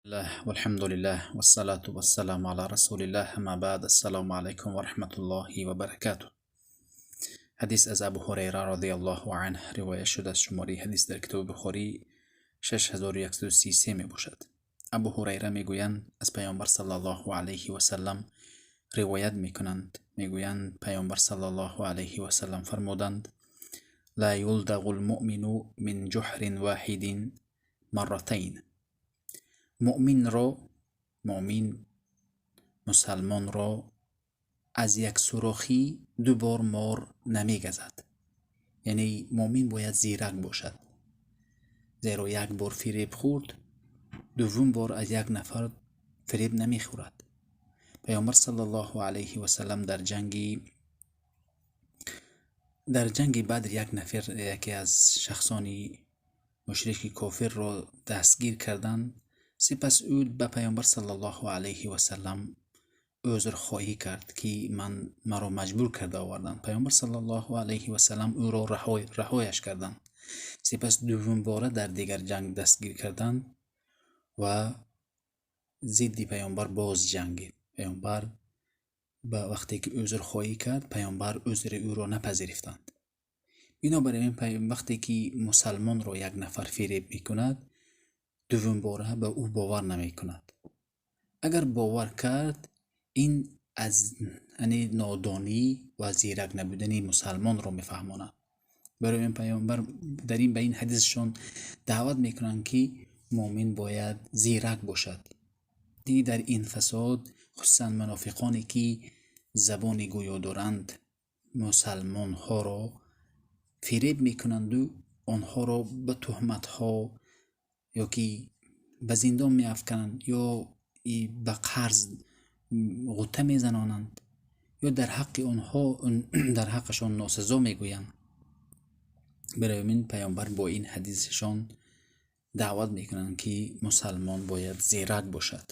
والحمد لله والصلاة والسلام على رسول الله، أما بعد، السلام عليكم ورحمة الله وبركاته. حدیث از ابو هریره رضی الله عنه روایت شده است. شماره حدیث در کتاب بخاری 6133 می باشد. ابو هریره میگویند، از پیامبر صلی الله علیه و سلم روایت میکنند، میگویند پیامبر صلی الله علیه و سلم فرمودند: لا یلدغ المؤمن من جحر واحد مرتين. مؤمن را، مؤمن مسلمان را از یک سوراخی دو بار مار نمیگزد. یعنی مؤمن باید زیرک باشد، زیرا یک بار فریب خورد، دوم بار از یک نفر فریب نمیخورد. پیامبر صلی الله علیه و سلم در جنگ بدر یک نفر، یکی از شخصانی مشرک کافر را دستگیر کردند. سپس او به پیامبر صلی الله علیه و سلم عذرخواهی کرد که من مرا مجبور کرده آوردند. پیامبر صلی الله علیه و سلم او را رهایش کردند. سپس دوم باره در دیگر جنگ دستگیر کردند و ضد پیامبر باز جنگید. پیامبر به وقتی که عذرخواهی کرد، پیامبر عذر او را نپذیرفتند. بنابراین وقتی که مسلمان را یک نفر فریب میکند، دوم باره به او باور نمیکند. اگر باور کرد، این از یعنی نادانی و زیرک نبودن مسلمان را میفهماند. برای این پیامبر در این به این حدیثشان دعوت میکنند که مؤمن باید زیرک باشد. دیگه در این فساد، خصوصا منافقانی که زبان گویا دارند، مسلمان ها را فریب میکنند و آنها را به تهمت ها یا که به زندان میافکنند یا به قرض غوطه میزنانند یا در حق آنها، در حقشان ناسزا میگویند. برای این پیامبر با این حدیثشان دعوت میکنند که مسلمان باید زیرک باشد.